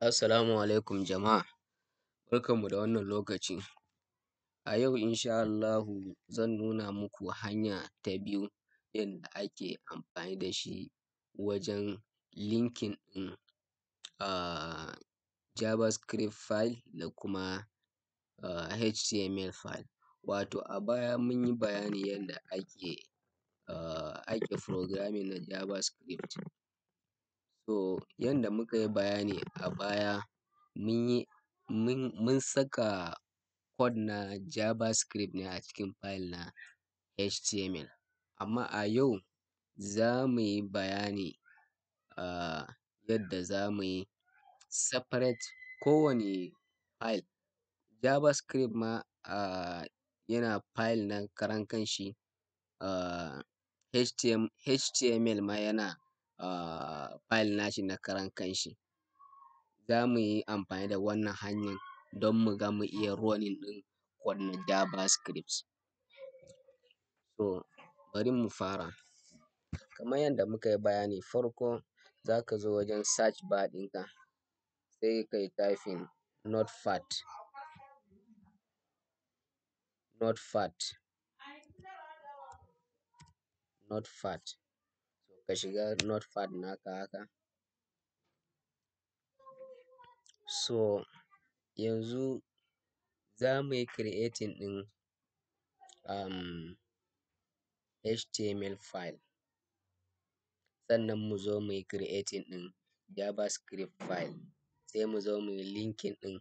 Assalamu alaikum jama'a, barkanmu da wannan lokaci. A yau insha Allahu zan nuna muku hanya ta biyu yanda ake amfani da shi wajan linking ɗin javascript file da kuma html file. Wato a baya mun yi bayani yanda ake programming na javascript. To yanda muka yi bayani a baya, mun saka code na javascript ne a cikin file na html. Amma a yau za mu yi bayani yadda za mu yi separate kowane file javascript ma yana file na karan kan shi, html ma yana file nashi na karan kanshi. Za mu yi amfani da wannan hanyan don mu ga mu iya running ɗin code na javascript. To bari mu fara. Kamar yadda muka yi bayani farko, za ka zo wajen search bar ɗinka, sai ka yi typing notepad, notepad, notepad. Ka shiga notepad naka haka. So yanzu za mu yi creating ɗin html file, sannan mu zo mu yi creating ɗin javascript file, sai mu zo mu yi linking ɗin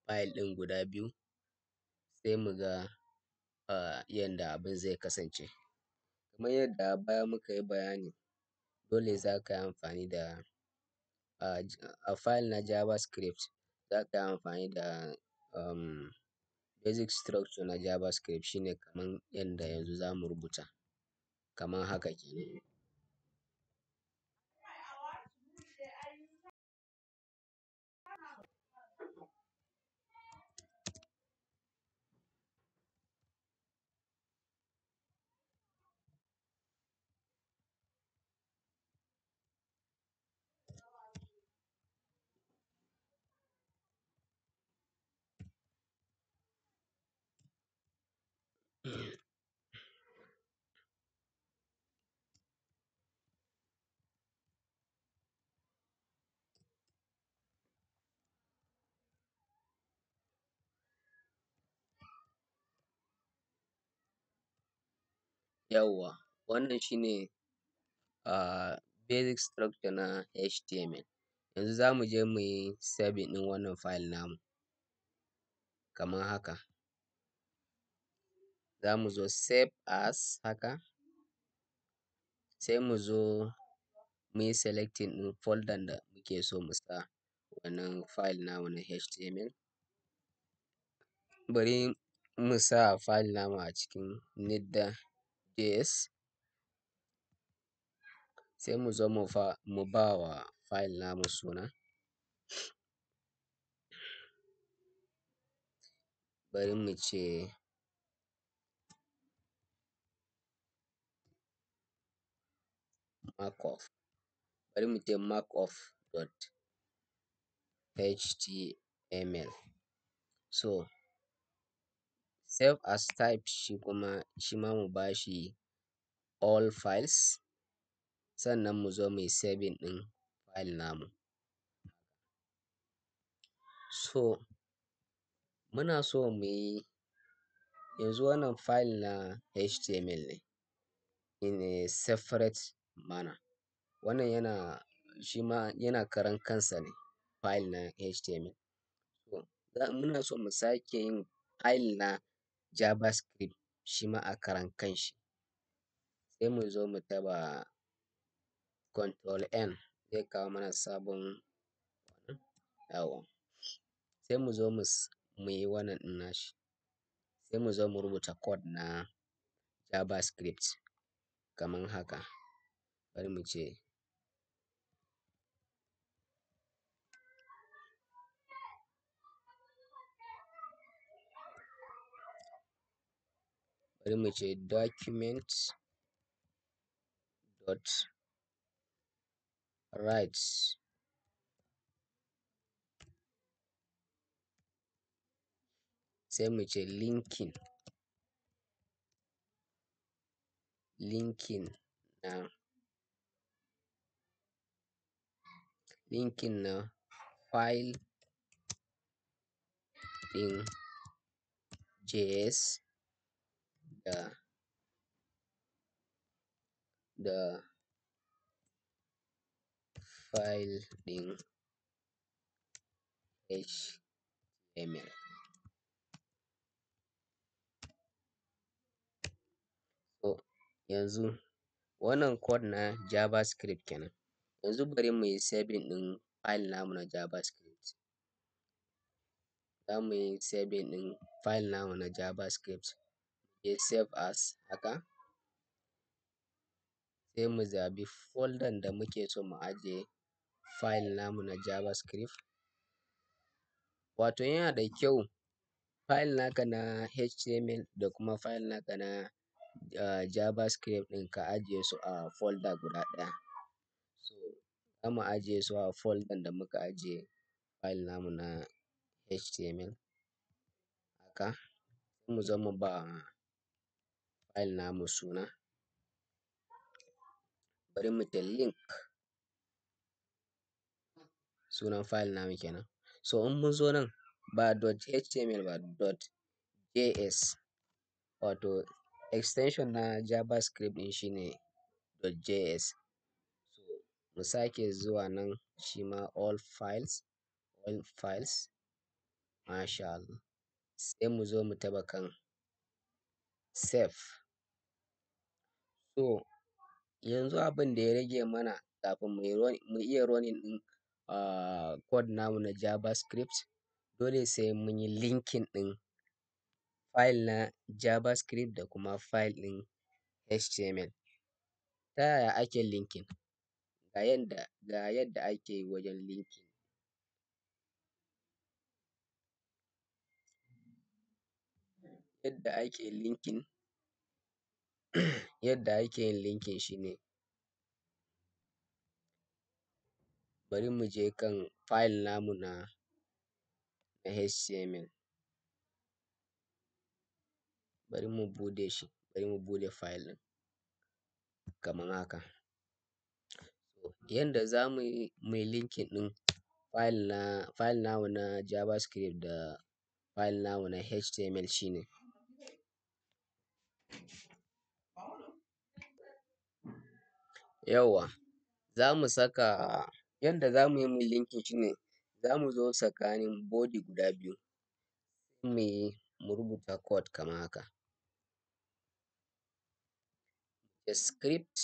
file ɗin guda biyu, sai mu ga yanda abin zai kasance. Kamar yadda a baya muka yi bayani, dole za ka yi amfani da file na javascript, za ka yi amfani da basic structure na javascript, shine kamar yanda yanzu za mu rubuta, kamar haka kenan. Yawwa, wannan shine basic structure na HTML. Yanzu za mu je mu yi saving ɗin wannan file namu kamar haka. Za mu zo save as haka, sai mu zo mu yi selecting ɗin folder da muke so mu sa wannan file namu na HTML. Bari mu sa file namu a cikin nidda.js, sai mu zo mu ba wa file namu suna. Bari mu ce markup, bari mu ce markup.html. So save as type, shi kuma shi ma mu ba shi all files, sannan mu zo mu yi saving ɗin file namu. So muna so mu yi yanzu wannan file na HTML ne in a separate manner. Wannan yana shi ma yana karan kansa ne, file na HTML. So muna so mu sake yin file na JavaScript shi ma a karan kanshi. Sai mu zo mu taɓa control N, zai kawo mana sabon yawwa. Sai mu zo mu yi wannan ɗin nashi. Sai mu zo mu rubuta code na JavaScript kamar haka. Bari mu ce document dot write. Sai mu ce linking na file ɗin JS da file ɗin HTML. So yanzu wannan code na JavaScript kenan. Yanzu bari mu yi saving ɗin file namu na JavaScript. Za mu yi saving ɗin file namu na JavaScript. Ya save as haka. Sai mu zabi folder da muke so mu ajiye file namu na JavaScript. Wato yana da kyau file naka na HTML da kuma file naka na JavaScript ɗin ka ajiye su a folder guda ɗaya. So za mu ajiye su a folder da muka ajiye file namu na HTML haka. Sai mu zo mu ba file namu suna. Bari mu ce link, sunan file namu kenan. So in mun zo nan ba .html ba, .js, wato extension na JavaScript ɗin shine .js. So mu sake zuwa nan shima all files, all files, masha Allah. Sai mu zo mu taɓa kan save. So yanzu abin da ya rage mana kafin mu iya running ɗin code namu na JavaScript, dole sai mun yi linking ɗin file na JavaScript da kuma file ɗin HTML. Ta yaya ake linking? Ga yadda ake yi wajen linking. Yadda ake linking, yadda ake yin linking shine, bari mu je kan file namu na HTML. Bari mu buɗe shi, bari mu buɗe file ɗin kamar haka. So yanda za mu yi muyi linking ɗin file namu na JavaScript da file namu na HTML shine, yauwa, za mu saka, yanda za mu yi muyi linking shine za mu zo tsakanin body guda biyu, muyi mu rubuta code kamar haka. Script,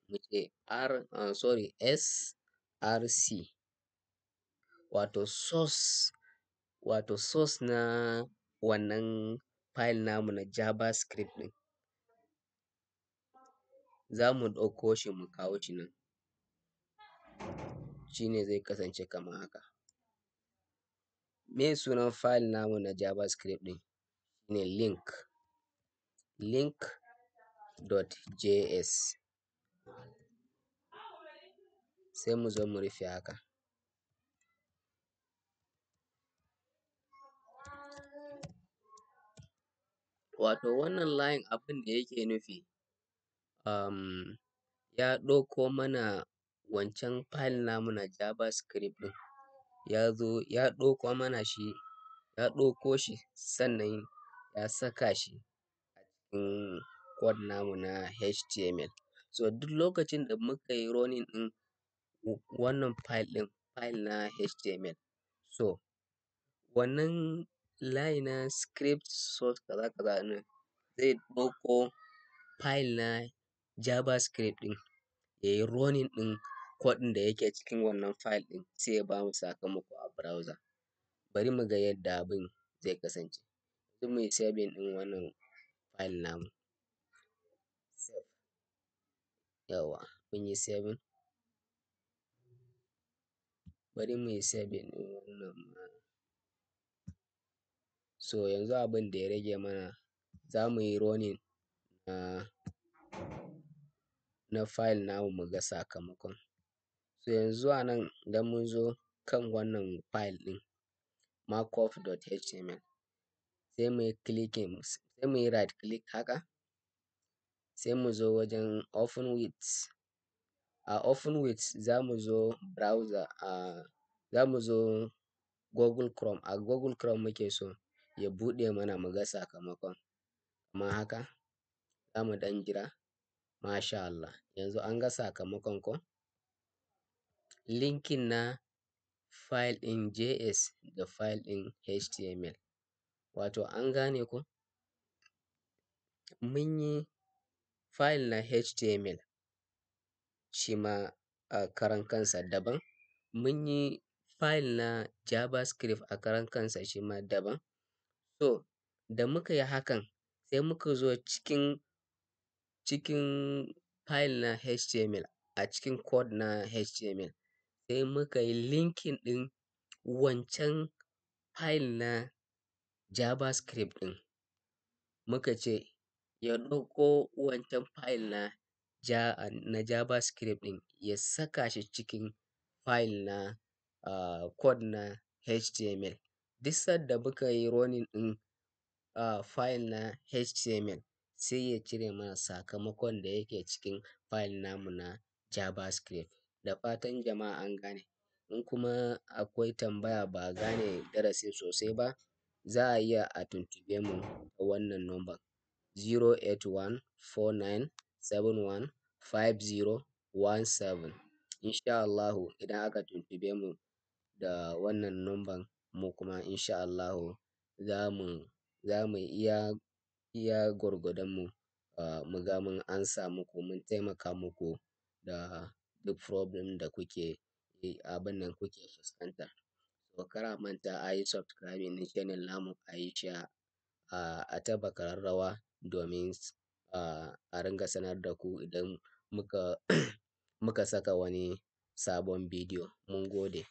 muce R, sorry, SRC, wato source na wannan file namu na JavaScript ɗin. Za mu ɗauko shi mu kawo shi nan. Shine zai kasance kamar haka. Me sunan file namu na JavaScript ɗin? Shine link.js. Sai mu zo mu rufe haka. Wato wannan line abin da yake nufi, ya ɗauko mana wancan file namu na JavaScript ɗin. Ya zo ya ɗauko mana shi, ya ɗauko shi, sannan ya saka shi a cikin code namu na HTML. So duk lokacin da muka yi running ɗin wannan file ɗin, file na HTML, so wannan line na script source kaza kaza ɗin zai ɗauko file na JavaScript ɗin, yayi running ɗin code ɗin da yake cikin wannan file ɗin, sai ya bamu sakamako a browser. Bari mu ga yadda abin zai kasance. Yanzu muyi saving ɗin wannan file namu. Save. Yauwa, mun yi saving. Bari muyi saving ɗin wannan ma. So yanzu abin da ya rage mana, za muyi running na file namu mu ga sakamakon. So yanzu a nan idan mun zo kan wannan file ɗin, markup.html. Sai muyi clicking, sai muyi right click haka. Sai mu zo wajen open with. A open with za mu zo browser, za mu zo Google Chrome. A Google Chrome muke so ya buɗe mana mu ga sakamakon. Kamar haka, za mu ɗan jira. Masha Allah. Yanzu an ga sakamakon ko? Linking na file ɗin JS da file ɗin HTML. Wato an gane ko? Mun yi file na HTML shi ma a karan kansa daban. Mun yi file na JavaScript a karan kansa shi ma daban. So da muka yi hakan, sai muka zo cikin file na HTML, a cikin code na HTML, sai muka yi linking ɗin wancan file na JavaScript ɗin. Muka ce ya ɗauko wancan file na JavaScript ɗin ya saka shi cikin file na code na HTML. Duk sanda muka yi running ɗin file na HTML, sai ya cire mana sakamakon da yake cikin file namu na JavaScript. Da fatan jama'a an gane. In kuma akwai tambaya, ba a gane darasin sosai ba, za a iya a tuntuɓe mu a wannan number 08149715017. In sha Allahu, idan aka tuntuɓe mu da wannan number, mu kuma in sha Allahu za mu iya gwargwadon mu, mu ga mun amsa muku, mun taimaka muku da duk problem da kuke abun nan kuke fuskanta. To, kar a manta a yi subscribing na channel namu, a yi share, a taɓa ƙararrawa domin a ringa sanar da ku idan muka saka wani sabon bidiyo. Mun gode.